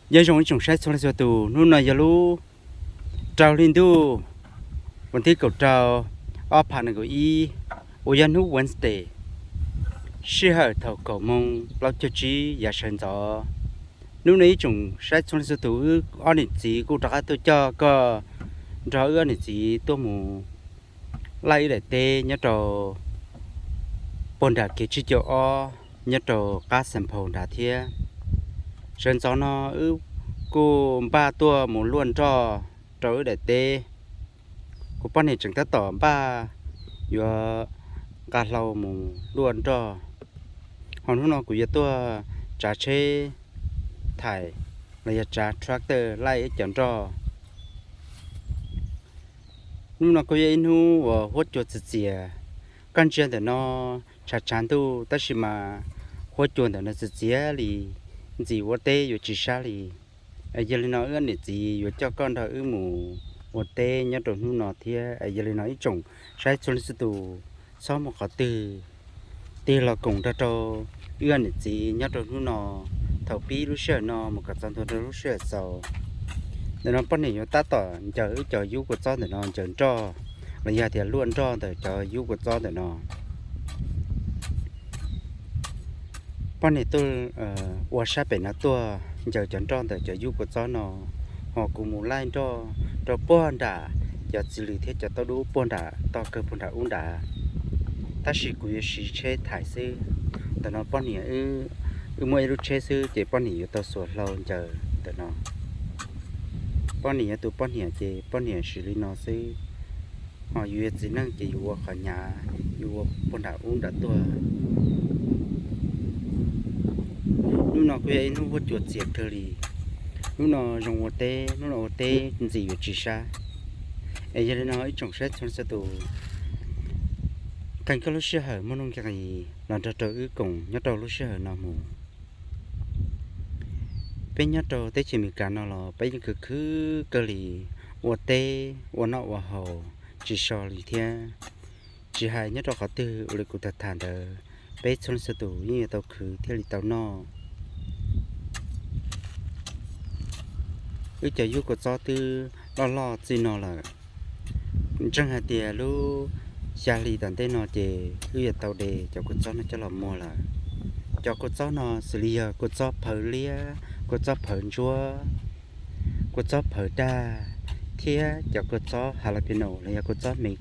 Nyob zoo ib tsoom saib txhua leej txhua tus, hnub no yog lub rau hli ntuj, vas thib kaum rau, ob phav nees nkaum ib, uas yog hnub Wednesday, sij hawm thaum kaum moos plaub caug tsib yav sawv ntxov. Hnub no ib tsoom saib txhua leej txhua tus, wb ob niam txiv kuj rov qab tuaj coj koj nrog wb ob niam txiv tuaj mus laij wb daim teb nyob rau puag nram kev tsib caug ob nyob rau qab Xeem Phaus nrad thiab. Sawv ntxov no wb kuj npaj tuaj mus luaj nroj rau wb daim teb. Kuv poj niam tseem tab tom npaj yuav nqa hlau mus luaj nroj, ho hnub no kuv yuav tuaj tsav tsheb thaim los yog tsav tractor laij ib co nroj. Hnub no kuj yog ib hnub uas huab cua txias txias, koj ntsia ntawm no tshav tshav ntuj tab sis mas huab cua ntawm no txias txias li, ntxim ua teb yuav tsis sab li. Yog li no wb niam txiv yuav coj koj nrog wb mus ua teb nyob rau hnub no thiab. Yog li no ib tsoom saib txhua leej txhua tus, txhob mus qhov twg, tig los koom nrog rau wb niam txiv nyob rau hnub no, thaum pib lub sij hawm no mus kom txog ntua rau lub sij hawm xaus. Ntawm no poj niam yuav tab tom ncaws wb cov yub kua txob ntawm no, ncaws nroj los yog tias luaj nroj ntawm cov yub kua txob ntawm no. Poj niam tuaj ua sab pem no tuaj ncaws cov nroj ntawm cov yub kua txob no, ho kuv mus laij nroj rau puag nram cov txiv lws thiab cov tauj dub puag nram tog kawg puag nram ub nrad. Tab sis kuv yuav siv tsheb thaiv xwb. Ntawm no poj niam, wb muaj ib lub tsheb xwb ces poj niam yuav tau xuas hlau ncaws ntawm no. Poj niam yog tus poj niam ces poj niam siv li no xwb, ho yus yog txiv neej ces yus ua qhov hnyav, yus ua puag nram ub nrad tuaj. Hnub no kuj yog ib hnub huab cua txias kawg li. Hnub no zoo ua teb, hnub no ua teb ntxim yuav tsis sab. Es yog li no ib tsoom saib txhua leej txhua tus, qee koj lub sij hawm muaj nuj nqis los nrog rau wb koom nyob rau lub sij hawm no mus. Peb nyob rau teb chaws Amelikas no los peb yeej khwv khwv kawg li, ua teb ua noj ua haus tsis so li thiab. Tsis hais nyob rau qhov twg ua li kuv tham tham ntawd, peb txhua leej txhua tus yeej yuav tau khwv thiaj li tau noj. Wb cov yub kua txob twb loj loj txij no lawm. Ntseeg hais tias lub xya hli tom ntej no ces wb yuav tau de cov kua txob no coj los muag lawm. Cov kua txob no xws li yog kua txob phawv liab, kua txob phawv ntsuab, kua txob phawv daj, thiab cov kua txob jalapeno los yog kua txob me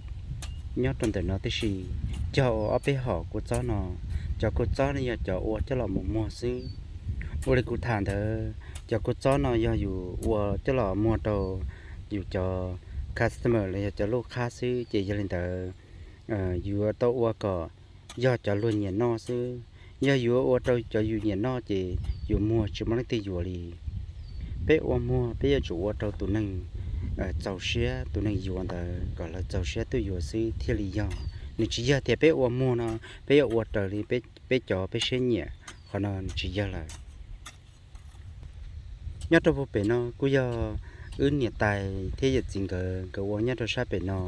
nyob rau ntawm no tib si. Cog ua ob peb hom kua txob no, cov kua txob no yog cov ua coj los mus muag xwb. Ua li kuv tham ntawd, cov kua txob no yog yus ua coj los muag rau yus cov customer los yog cov lub qhab xwb, ces yog li ntawd yus yuav tau ua kom yog cov luag nyiam noj xwb. Yog yuav ua rau cov yus nyiam noj ces yus muag tsis muaj leej twg yuav li. Peb ua muag peb yuav tsum ua rau tus neeg txaus siab, tus neeg yuav ntawd kom lawv txaus siab tuaj yuav xwb thiaj li yog. Nws tsis yog tias peb ua muag no peb yuav ua raws li peb cov peb siab nyiam, qhov no nws tsis yog lawm. Nyob rau puag pem no kuj yog wb niam tais thiab yawm txiv nkawd, nkawd ua nyob rau sab pem no.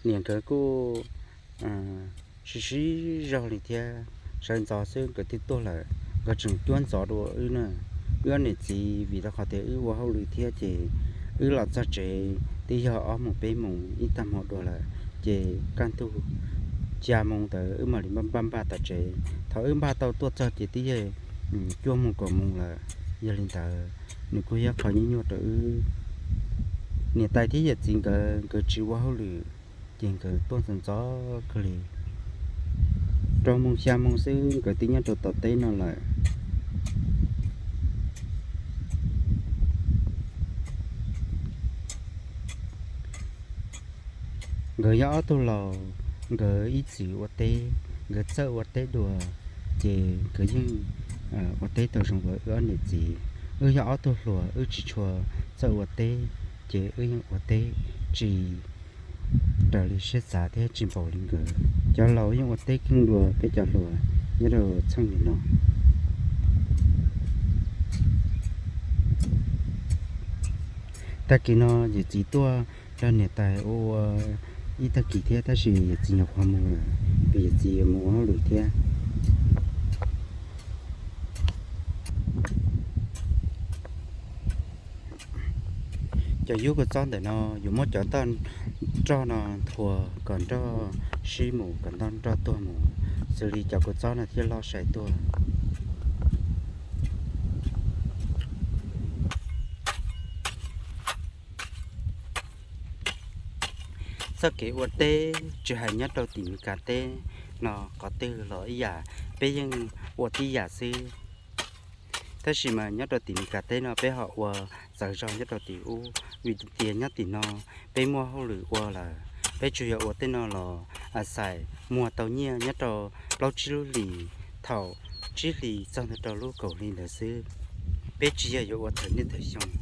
Niam nkawd kuj siv siv zog li thiab, sawv ntxov xwb nkawd twb tuaj lawm. Nkawd tseem cuab ntxov dua wb na. Wb ob niam txiv vim rau qhov tias wb ua hauj lwm thiab ces wb los txog tsev twb yog ob moos peb moos ib tag hmo dua lawm, ces kaj ntug xya moos ntawd wb mam li npaj npaj npaj tom tsev. Thaum wb npaj tau tuaj txog ces twb yog cuaj moos kaum moos lawm. Yog li ntawd, nws kuj yog qhov nyuaj nyuaj rau wb. Niam tais thiab yawm txiv nkawd, nkawd tsis ua hauj lwm, ces nkawd tuaj ntxov ntxov kawg li. Rau moos xya moos xwb nkawd twb nyob rau tom teb no lawm. Nkawd yog ob tug laus, nkawd ib txwm ua teb, nkawd txawj ua teb dua, ces nkawd yeej ua teb tau zoo dua wb ob niam txiv. Wb yog ob tug hluas, wb tsis tshua txawj ua teb, ces wb yeej ua teb tsis raws li siab xav thiab tsis npaum li nkawd. Cov laus yeej ua teb kheej dua peb cov hluas nyob rau txheej nim no. Tag kis no yawm txiv tuaj nrog niam tais ua ua ib tag kis thiab, tab sis yawm txiv nyuam qhuav mus lawm, vim yawm txiv yuav mus ua hauj lwm thiab. Cov yub kua txob ntawm no yuav muab cov nroj no nthua kom nroj sib mus, kom nroj tuag mus, xws li cov kua txob no thiaj loj sai tuaj. Txoj kev ua teb tsis hais nyob rau tim Meskas teb no qhov twg los ib yam, peb yeej ua tib yam xwb. Tab sis mas nyob rau tim Meskas teb no peb ho ua txawv zog nyob rau tim ub, vim tias nyob tim no peb muaj hauj lwm ua lawm, peb tsuas yog ua tej no los xais muag tau nyiaj nyob rau plaub tsib lub hlis, thaum tsib hlis txog ntua rau lub kaum hli ntawd xwb. Peb tsis yog yuav ua txhua niaj txhua xyoo.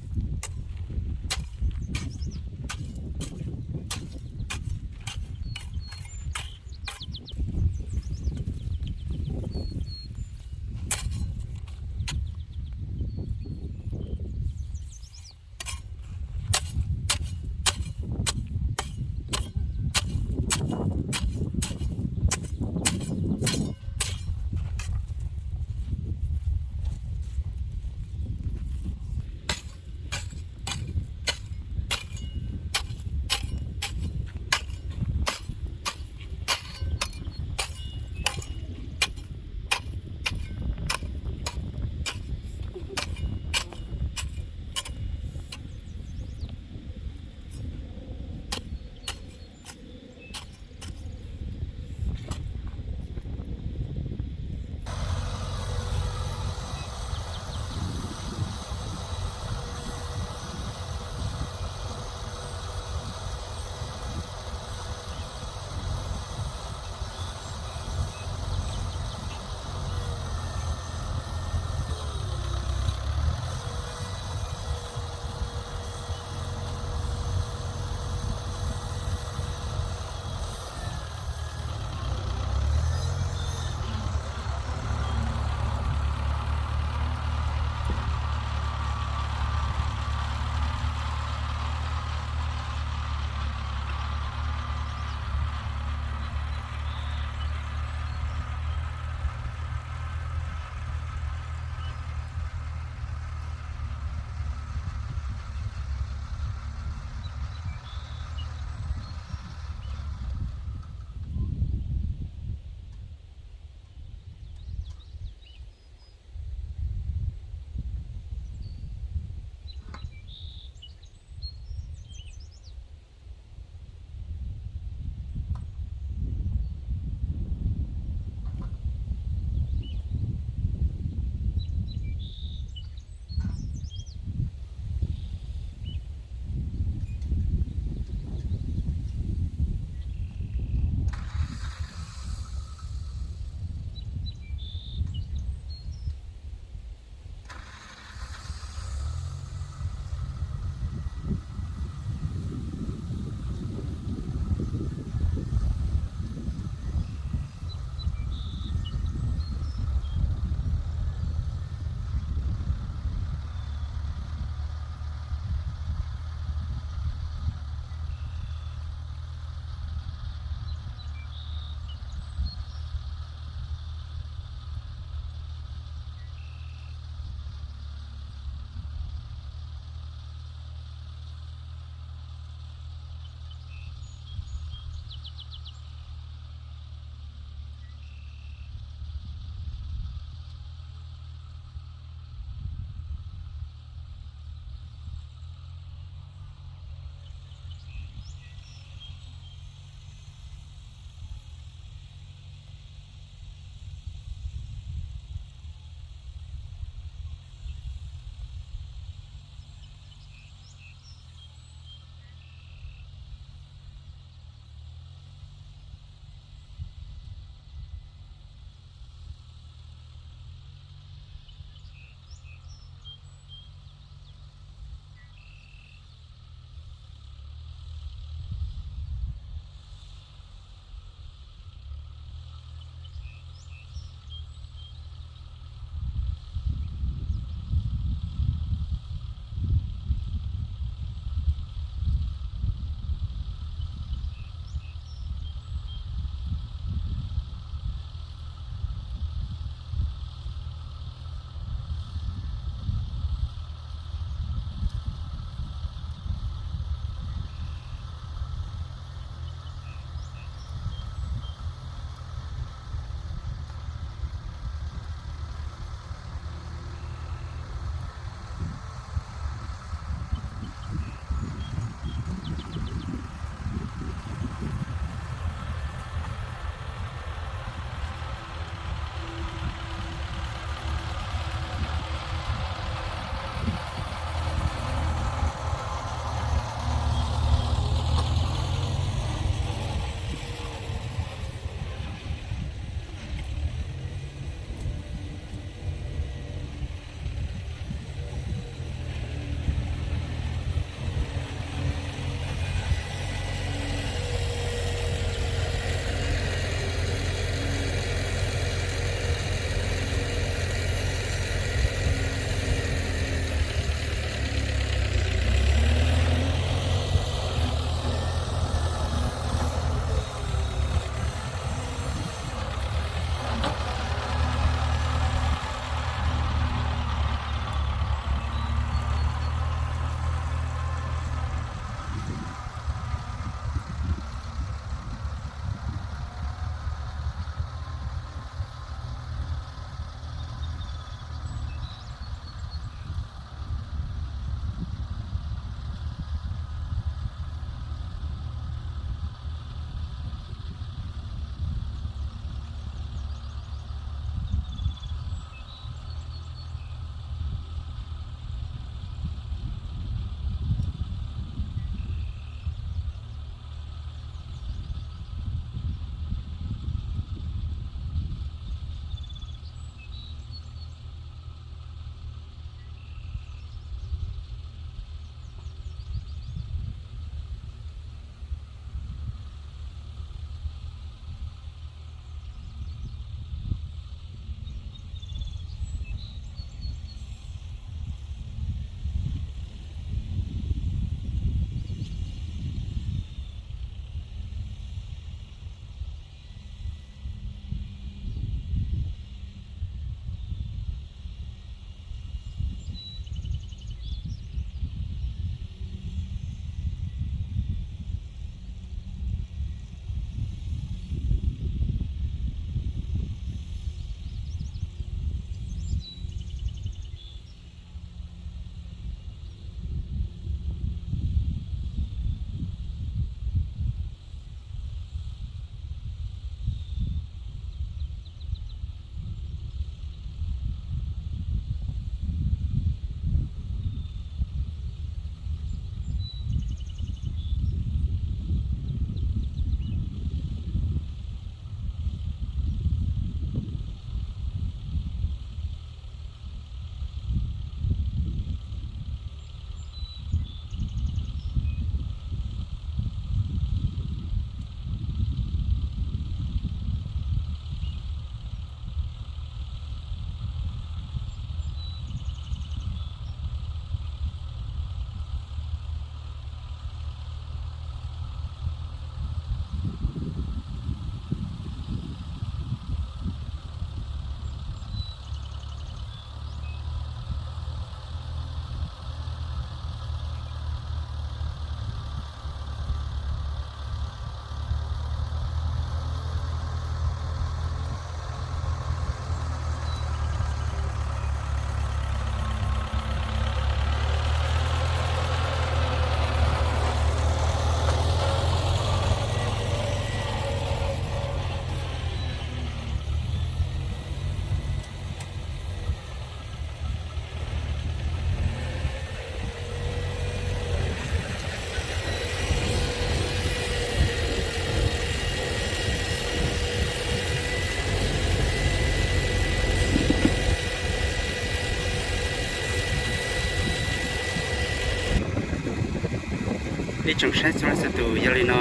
Ib tsoom saib txhua leej txhua tus, yog li no,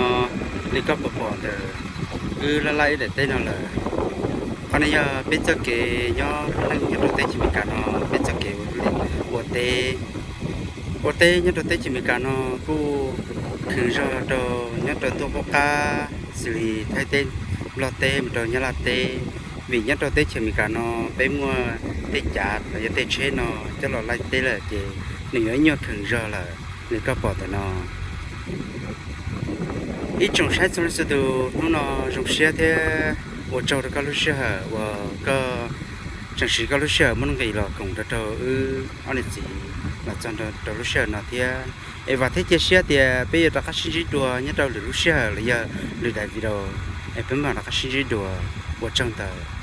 li koj puas pom ntawm wb laj laj ib daim teb no lawm? Qhov no yog peb txoj kev nyob, neeg nyob rau teb chaws Amelikas no, peb txoj kev ua teb, ua teb nyob rau teb chaws Amelikas no kuj khwv zog rau nyob rau ntuj qub qab, xws li Thaib teb, Nplog teb mus rau Nyab Laj teb. Vim nyob rau teb chaws Amelikas no peb muaj tej cav los yog tej tsheb no coj los laij teb lawm ces nws yuav ib nyuag khwv zog lawm li koj pom ntawm no. Ib tsoom saib txhua leej txhua tus, hnub no zoo siab thiab ua tsaug rau koj lub sij hawm uas koj tseem siv koj lub sij hawm muaj nuj nqis los koom rau rau wb ob niam txiv los txog rau lub sij hawm no thiab. Es vam thiab cia siab tias peb yuav rov qab sib ntsib dua nyob rau lwm lub sij hawm los yog lwm daim video, es peb mam rov qab sib ntsib dua. Ua tsaug ntau.